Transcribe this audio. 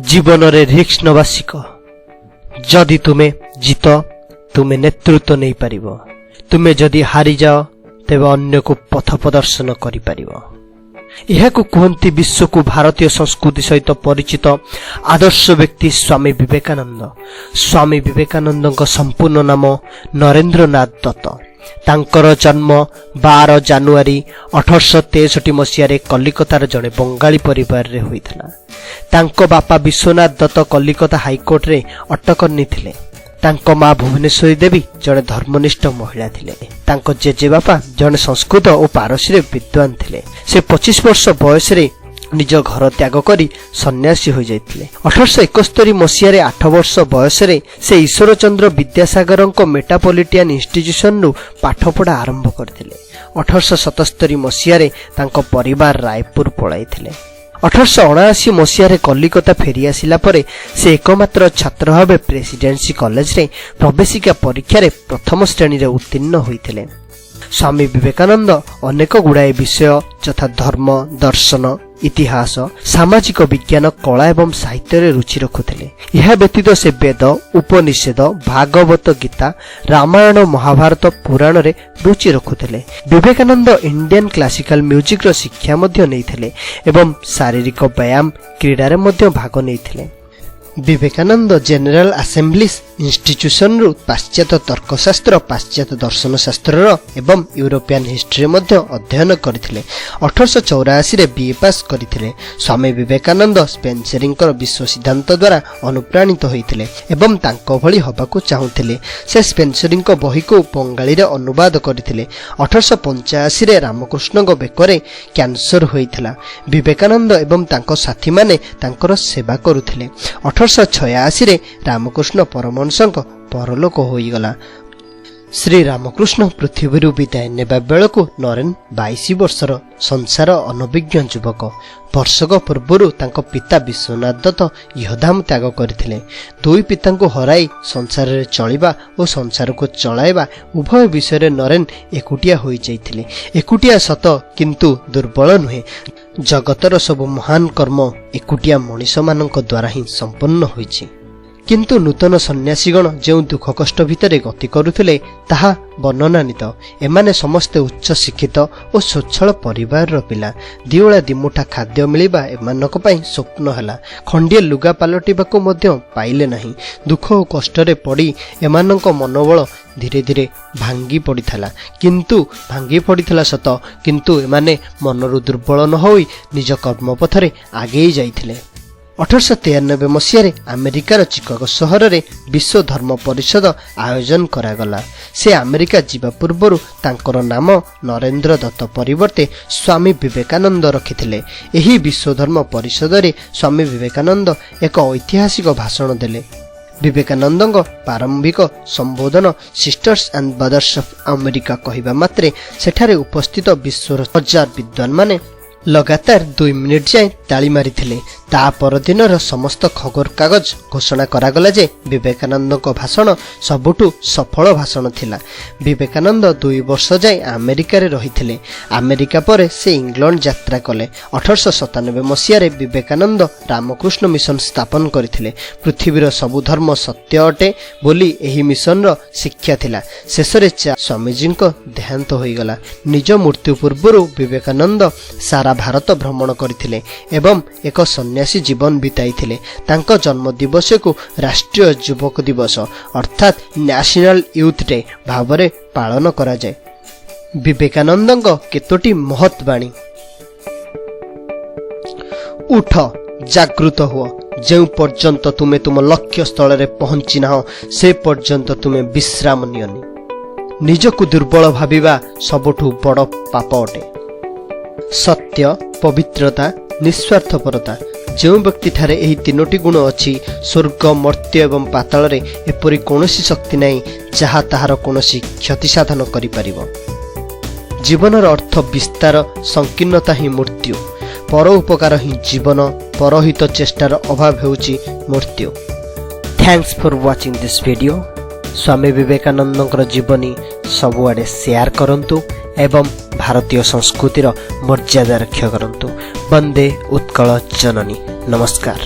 ଜୀବନରେ ରିସ୍କ ନେବା ଶିଖ। ଯଦି ତୁମେ ଜିତ, ତୁମେ ନେତୃତ୍ୱ ନେଇପାରିବ। ତୁମେ ଯଦି ହାରିଯାଅ, ତେବେ ଅନ୍ୟକୁ ପଥ ପ୍ରଦର୍ଶନ କରିପାରିବ। ଏହାକୁ କୁହନ୍ତି ବିଶ୍ୱକୁ ଭାରତୀୟ ସଂସ୍କୃତି ସହିତ ପରିଚିତ ଆଦର୍ଶ ବ୍ୟକ୍ତି ସ୍ୱାମୀ ବିବେକାନନ୍ଦ। ସ୍ୱାମୀ ବିବେକାନନ୍ଦଙ୍କ ସମ୍ପୂର୍ଣ୍ଣ ନାମ ନରେନ୍ଦ୍ରନାଥ ଦତ୍ତ। ତାଙ୍କର ଜନ୍ମ 12 ଜାନୁଆରୀ 1863 ମସିହାରେ କଲିକତାର ଜଣେ ବଙ୍ଗାଳୀ ପରିବାରରେ ହୋଇଥିଲା। ତାଙ୍କ ବାପା ବିଶ୍ୱନାଥ ଦତ୍ତ କଲିକତା ହାଇକୋର୍ଟରେ ଆଟର୍ଣ୍ଣି ଥିଲେ। ତାଙ୍କ ମା ଭୁବନେଶ୍ୱରୀ ଦେବୀ ଜଣେ ଧର୍ମନିଷ୍ଠ ମହିଳା ଥିଲେ। ତାଙ୍କ ଜେଜେବାପା ଜଣେ ସଂସ୍କୃତ ଓ ପାରସୀରେ ବିଦ୍ୱାନ ଥିଲେ। ସେ 25 ବର୍ଷ ବୟସରେ ନିଜ ଘର ତ୍ୟାଗ କରି ସନ୍ନ୍ୟାସୀ ହୋଇଯାଇଥିଲେ। 1871 ମସିହାରେ 8 ବର୍ଷ ବୟସରେ ସେ ଈଶ୍ୱରଚନ୍ଦ୍ର ବିଦ୍ୟାସାଗରଙ୍କ ମେଟ୍ରୋପଲିଟାନ ଇନଷ୍ଟିଚ୍ୟୁସନରୁ ପାଠପଢ଼ା ଆରମ୍ଭ କରିଥିଲେ। 1877 ମସିହାରେ ତାଙ୍କ ପରିବାର ରାୟପୁର ପଳାଇଥିଲେ। 1879 ମସିହାରେ କଲିକତା ଫେରିଆସିଲା ପରେ ସେ ଏକମାତ୍ର ଛାତ୍ର ଭାବେ ପ୍ରେସିଡେନ୍ସି କଲେଜରେ ପ୍ରବେଶିକା ପରୀକ୍ଷାରେ ପ୍ରଥମ ଶ୍ରେଣୀରେ ଉତ୍ତୀର୍ଣ୍ଣ ହୋଇଥିଲେ। ସ୍ୱାମୀ ବିବେକାନନ୍ଦ ଅନେକ ଗୁଡ଼ାଏ ବିଷୟ ଯଥା ଧର୍ମ, ଦର୍ଶନ, ଇତିହାସ, ସାମାଜିକ ବିଜ୍ଞାନ, କଳା ଏବଂ ସାହିତ୍ୟରେ ରୁଚି ରଖୁଥିଲେ। ଏହା ବ୍ୟତୀତ ସେ ବେଦ, ଉପନିଷଦ, ଭାଗବତ ଗୀତା, ରାମାୟଣ, ମହାଭାରତ, ପୁରାଣରେ ରୁଚି ରଖୁଥିଲେ। ବିବେକାନନ୍ଦ ଇଣ୍ଡିଆନ୍ କ୍ଲାସିକାଲ ମ୍ୟୁଜିକର ଶିକ୍ଷା ମଧ୍ୟ ନେଇଥିଲେ ଏବଂ ଶାରୀରିକ ବ୍ୟାୟାମ କ୍ରୀଡ଼ାରେ ମଧ୍ୟ ଭାଗ ନେଇଥିଲେ। ବିବେକାନନ୍ଦ ଜେନେରାଲ ଆସେମ୍ବଲିସ୍ ଇନଷ୍ଟିଚ୍ୟୁସନରୁ ପାଶ୍ଚାତ୍ୟ ତର୍କଶାସ୍ତ୍ର, ପାଶ୍ଚାତ୍ୟ ଦର୍ଶନ ଶାସ୍ତ୍ରର ଏବଂ ୟୁରୋପିଆନ୍ ହିଷ୍ଟ୍ରି ମଧ୍ୟ ଅଧ୍ୟୟନ କରିଥିଲେ। 1884ରେ ବିଏ ପାସ୍ କରିଥିଲେ। ସ୍ୱାମୀ ବିବେକାନନ୍ଦ ସ୍ପେନ୍ସରିଙ୍କର ବିଶ୍ୱ ସିଦ୍ଧାନ୍ତ ଦ୍ୱାରା ଅନୁପ୍ରାଣିତ ହୋଇଥିଲେ ଏବଂ ତାଙ୍କ ଭଳି ହେବାକୁ ଚାହୁଁଥିଲେ। ସେ ସ୍ପେନ୍ସରିଙ୍କ ବହିକୁ ବଙ୍ଗାଳୀରେ ଅନୁବାଦ କରିଥିଲେ। 1885ରେ ରାମକୃଷ୍ଣଙ୍କ ବେକରେ କ୍ୟାନ୍ସର ହୋଇଥିଲା। ବିବେକାନନ୍ଦ ଏବଂ ତାଙ୍କ ସାଥୀମାନେ ତାଙ୍କର ସେବା କରୁଥିଲେ। 1886ରେ ରାମକୃଷ୍ଣ ପରମହଂସଙ୍କ ପରଲୋକ ହୋଇଗଲା। ଶ୍ରୀ ରାମକୃଷ୍ଣ ପୃଥିବୀରୁ ବିଦାୟ ନେବା ବେଳକୁ ନରେନ 22 ବର୍ଷର ସଂସାର ଅନଭିଜ୍ଞ ଯୁବକ। ବର୍ଷକ ପୂର୍ବରୁ ତାଙ୍କ ପିତା ବିଶ୍ୱନାଥ ଦତ୍ତ ଇହଧାମ ତ୍ୟାଗ କରିଥିଲେ। ଦୁଇ ପିତାଙ୍କୁ ହରାଇ ସଂସାରରେ ଚଳିବା ଓ ସଂସାରକୁ ଚଳାଇବା ଉଭୟ ବିଷୟରେ ନରେନ ଏକୁଟିଆ ହୋଇଯାଇଥିଲେ। ଏକୁଟିଆ ସତ, କିନ୍ତୁ ଦୁର୍ବଳ ନୁହେଁ। ଜଗତର ସବୁ ମହାନ କର୍ମ ଏକୁଟିଆ ମଣିଷମାନଙ୍କ ଦ୍ୱାରା ହିଁ ସମ୍ପନ୍ନ ହୋଇଛି। କିନ୍ତୁ ନୂତନ ସନ୍ନ୍ୟାସୀଗଣ ଯେଉଁ ଦୁଃଖ କଷ୍ଟ ଭିତରେ ଗତି କରୁଥିଲେ, ତାହା ବର୍ଣ୍ଣନାତୀତ। ଏମାନେ ସମସ୍ତେ ଉଚ୍ଚ ଶିକ୍ଷିତ ଓ ସ୍ୱଚ୍ଛଳ ପରିବାରର ପିଲା। ଦିଓଳା ଦିମୁଠା ଖାଦ୍ୟ ମିଳିବା ଏମାନଙ୍କ ପାଇଁ ସ୍ୱପ୍ନ ହେଲା। ଖଣ୍ଡିଏ ଲୁଗା ପାଲଟିବାକୁ ମଧ୍ୟ ପାଇଲେ ନାହିଁ। ଦୁଃଖ ଓ କଷ୍ଟରେ ପଡ଼ି ଏମାନଙ୍କ ମନୋବଳ ଧୀରେ ଧୀରେ ଭାଙ୍ଗି ପଡ଼ିଥିଲା। କିନ୍ତୁ ଭାଙ୍ଗି ପଡ଼ିଥିଲା ସତ, କିନ୍ତୁ ଏମାନେ ମନରୁ ଦୁର୍ବଳ ନ ହୋଇ ନିଜ କର୍ମପଥରେ ଆଗେଇ ଯାଇଥିଲେ। 1893 ମସିହାରେ ଆମେରିକାର ଚିକାଗୋ ସହରରେ ବିଶ୍ୱ ଧର୍ମ ପରିଷଦ ଆୟୋଜନ କରାଗଲା। ସେ ଆମେରିକା ଯିବା ପୂର୍ବରୁ ତାଙ୍କର ନାମ ନରେନ୍ଦ୍ର ଦତ୍ତ ପରିବର୍ତ୍ତେ ସ୍ୱାମୀ ବିବେକାନନ୍ଦ ରଖିଥିଲେ। ଏହି ବିଶ୍ୱ ଧର୍ମ ପରିଷଦରେ ସ୍ୱାମୀ ବିବେକାନନ୍ଦ ଏକ ଐତିହାସିକ ଭାଷଣ ଦେଲେ। ବିବେକାନନ୍ଦଙ୍କ ପ୍ରାରମ୍ଭିକ ସମ୍ବୋଧନ "Sisters and Brothers of America" କହିବା ମାତ୍ରେ ସେଠାରେ ଉପସ୍ଥିତ ବିଶ୍ୱର ହଜାର ବିଦ୍ୱାନମାନେ ଲଗାତାର 2 ମିନିଟ୍ ଯାଏଁ ତାଳି ମାରିଥିଲେ। ତା ପରଦିନର ସମସ୍ତ ଖବରକାଗଜ ଘୋଷଣା କରାଗଲା ଯେ ବିବେକାନନ୍ଦଙ୍କ ଭାଷଣ ସବୁଠୁ ସଫଳ ଭାଷଣ ଥିଲା। ବିବେକାନନ୍ଦ 2 ବର୍ଷ ଯାଏଁ ଆମେରିକାରେ ରହିଥିଲେ। ଆମେରିକା ପରେ ସେ ଇଂଲଣ୍ଡ ଯାତ୍ରା କଲେ। 1897 ମସିହାରେ ବିବେକାନନ୍ଦ ରାମକୃଷ୍ଣ ମିଶନ ସ୍ଥାପନ କରିଥିଲେ। ପୃଥିବୀର ସବୁ ଧର୍ମ ସତ୍ୟ ଅଟେ ବୋଲି ଏହି ମିଶନର ଶିକ୍ଷା ଥିଲା। ଶେଷରେ ସ୍ୱାମୀଜୀଙ୍କ ଦେହାନ୍ତ ହୋଇଗଲା। ନିଜ ମୃତ୍ୟୁ ପୂର୍ବରୁ ବିବେକାନନ୍ଦ ସାରା ଭାରତ ଭ୍ରମଣ କରିଥିଲେ ଏବଂ ଏକ ସନ୍ନ୍ୟାସୀ ଜୀବନ ବିତାଇଥିଲେ। ତାଙ୍କ ଜନ୍ମ ଦିବସକୁ ରାଷ୍ଟ୍ରୀୟ ଯୁବକ ଦିବସ ଅର୍ଥାତ୍ ନ୍ୟାସନାଲ ୟୁଥ୍ ଡେ ଭାବରେ ପାଳନ କରାଯାଏ। ବିବେକାନନ୍ଦଙ୍କ କେତୋଟି ମହତ୍ ବାଣୀ। ଉଠ, ଜାଗୃତ ହୁଅ। ଯେଉଁ ପର୍ଯ୍ୟନ୍ତ ତୁମେ ତୁମ ଲକ୍ଷ୍ୟ ସ୍ଥଳରେ ପହଞ୍ଚି ନାହଁ, ସେ ପର୍ଯ୍ୟନ୍ତ ତୁମେ ବିଶ୍ରାମ ନିଅନି। ନିଜକୁ ଦୁର୍ବଳ ଭାବିବା ସବୁଠୁ ବଡ଼ ପାପ ଅଟେ। ସତ୍ୟ, ପବିତ୍ରତା, ନିସ୍ୱାର୍ଥପରତା, ଯେଉଁ ବ୍ୟକ୍ତିଠାରେ ଏହି ତିନୋଟି ଗୁଣ ଅଛି, ସ୍ୱର୍ଗ, ମର୍ତ୍ତ୍ୟ ଏବଂ ପାତାଳରେ ଏପରି କୌଣସି ଶକ୍ତି ନାହିଁ ଯାହା ତାହାର କୌଣସି କ୍ଷତି ସାଧନ କରିପାରିବ। ଜୀବନର ଅର୍ଥ ବିସ୍ତାର, ସଂକୀର୍ଣ୍ଣତା ହିଁ ମୃତ୍ୟୁ। ପର ଉପକାର ହିଁ ଜୀବନ, ପରହିତ ଚେଷ୍ଟାର ଅଭାବ ହେଉଛି ମୃତ୍ୟୁ। Thanks for watching this video. ସ୍ୱାମୀ ବିବେକାନନ୍ଦଙ୍କର ଜୀବନୀ ସବୁଆଡ଼େ ସେୟାର କରନ୍ତୁ ଏବଂ ଭାରତୀୟ ସଂସ୍କୃତିର ମର୍ଯ୍ୟାଦା ରକ୍ଷା କରନ୍ତୁ। ବନ୍ଦେ ଉତ୍କଳ ଜନନୀ। ନମସ୍କାର।